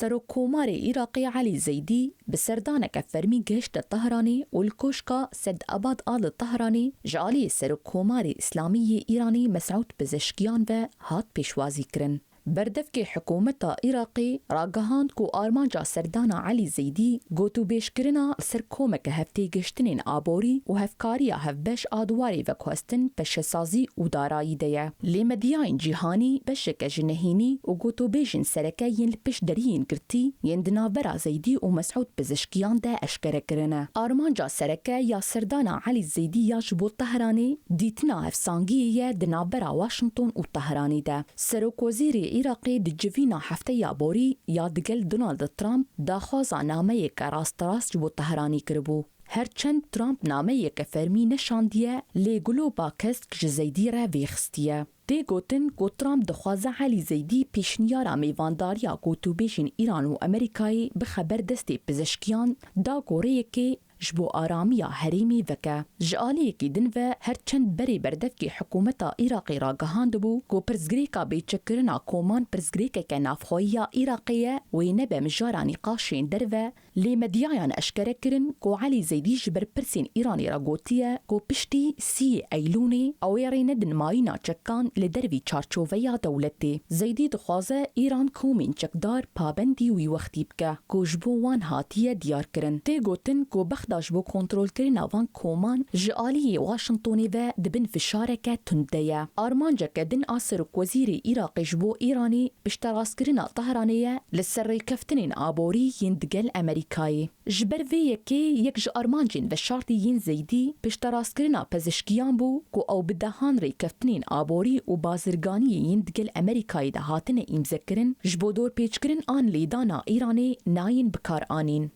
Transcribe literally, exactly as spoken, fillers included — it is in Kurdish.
Serokkomarê Iraqê Elî Zeydî bi serdaneke fermî gihişte Tehranê û li Koşka Sed Ebad a li Tehranê ji alî Serokkomarê Îslamî yê Îranê Mesûd Pezeshkiyan ve hat pêşwazîkirin. Berdevkê hikûmeta Iraqê ragihand ku armanca serdana Elî Zeydî gotûbêjkirina li ser komeke hevtêgihiştinên aborî û hevkariya hevbeş a di warê veguhestin, peşesazî û darayî de ye. Lê medyayên cîhanî beşeke ji nehînî û gotûbêjên sereke yên li pişt deriyên girtî yên di navbera Zeydî û Mesûd Pezeshkiyan de eşkere kirine. Armanca sereke ya serdana Elî Zeydî ya ji bo Tehranê dîtina hevsangiyê ye di navbera Washington û Tehranê de. Serokwezîrê Iraqê di civîna hefteya borî ya digel Donald Trump daxwaza nameyeke rasterast ji bo Tehranê kiribû. Her çend Trump nameyeke fermî neşandiye, lê Globa kesk ji Zeydî re vêxistiye. Tê gotin ku Trump dixwaze Elî Zeydî pêşniyara mêvandariya gotûbêjên Îran û Amerîkayê bixe ber destê pizişkiyan, da ku rêyekê ji bo aramiya herêmê veke. Ji aliyekî din ve, her çend berê berdevkê hikûmeta Iraqê ragihandibû ku pirsgirêka bêçekkirina koman pirsgirêkeke navxweyî ya Iraqê ye, wê nebe mijara nîqaşên derve, lê medyayan eşkere kirin ku Elî Zeydî ji ber pirsên Îranê re gotiye ku piştî sîyê Eylûnê ew ê rê nedin mayîna çekan li dervî çarçoveya dewletê. Zeydî dixwaze Îran komên çekdar, pabendî wî wextî bike ku ji bo wan hatiye diyarkirin. Tê gotin ku Bexda ji bo kontrolkirina van koman ji aliyê Washingtonê ve di bin fişareke tund de ye. Armanceke din a serokwezîrê Iraqê ji bo Îranê pişterastkirina Tehranê ye li ser rêkeftinên aborî yên digel Amerîkayê. Ji ber vê yekê yek ji armancên veşartî yên Zeydî pişterastkirina pezişkiyan bû ku ew bi dehan rêkeftinên aborî û bazirganiyê yên digel Amerîkayê de hatine îmzekirin ji bo dorpêçkirin an lêdana Îranê nayên bikaranîn.